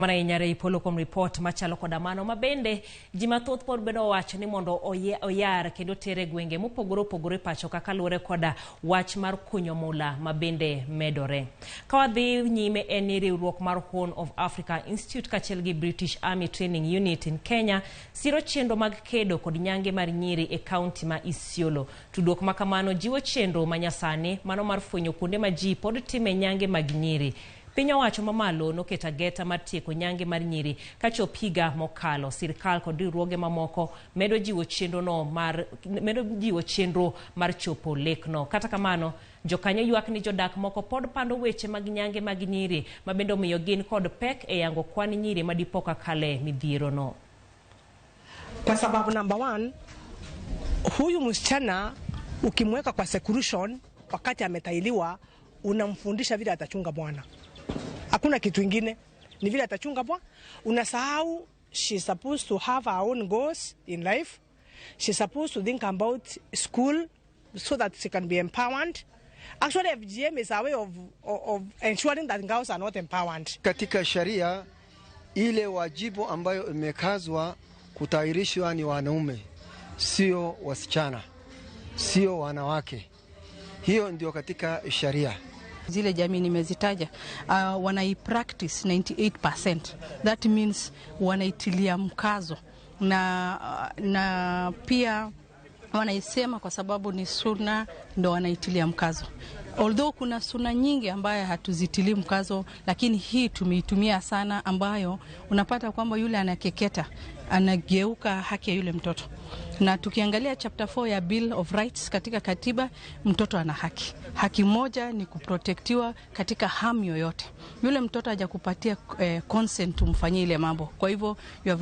Mana ahinya Ray Polo kuom ripot machalo koda mano ma bende ji mathoth pod bedo owacho ni mondo oyar kendo tere gwenge mopogore opogore pacho ka kaluwore koda wach mar kunyo mula ma bende medore. Ka wadhi nyime en ni riwruok mar Horn of Africa Institute kaachiel gi British Army Training Unit in Kenya siro chenro mag kedo kod nyange mar nyiri e kaunti ma Isiolo. Tudruok ma kamano jiwo chenro ma nyasani mano mar fwenyo kuonde ma ji pod time nyange mag nyiri. Piny owacho mamalo noketo ageta mar tieko nyange mar nyiri kachop higa mokalo. Sirkal kod riwruoge mamoko medo jiwo chenro no mar medo jiwo chenro mar chopo lekno. Kata kamano, jokanyo ywak ni jodak moko pod pando weche mag nyange mag nyiri ma bende omiyo gin kod pek e yango kwan nyiri ma dipo ka kale midhiero no. Kwa sababu number one, huyu msichana ukimweka kwa seclusion wakati ametahiriwa, unamfundisha vile atachunga bwana. Hakuna kitu ingine, ni vile atachunga bwana. Unasahau she's supposed to have her own goals in life. She's supposed to think about school so that she can be empowered. Actually, FGM is a way of ensuring that girls are not empowered. Katika sharia ile wajibu ambayo imekazwa kutahirishwa ni wanaume, sio wasichana, sio wanawake. Hiyo ndio katika sharia. Zile jamii nimezitaja, wanai practice 98%. That means wanaitilia mkazo na pia wanaisema kwa sababu ni suna, ndo wanaitilia mkazo. Although kuna suna nyingi ambayo hatuzitilii mkazo, lakini hii tumeitumia sana, ambayo unapata kwamba yule anakeketa anageuka haki ya yule mtoto. Na tukiangalia chapter 4 ya Bill of Rights katika katiba, mtoto ana haki. Haki moja ni kuprotectiwa katika harm yoyote. Yule mtoto hajakupatia consent umfanyie ile mambo, kwa hivyo you are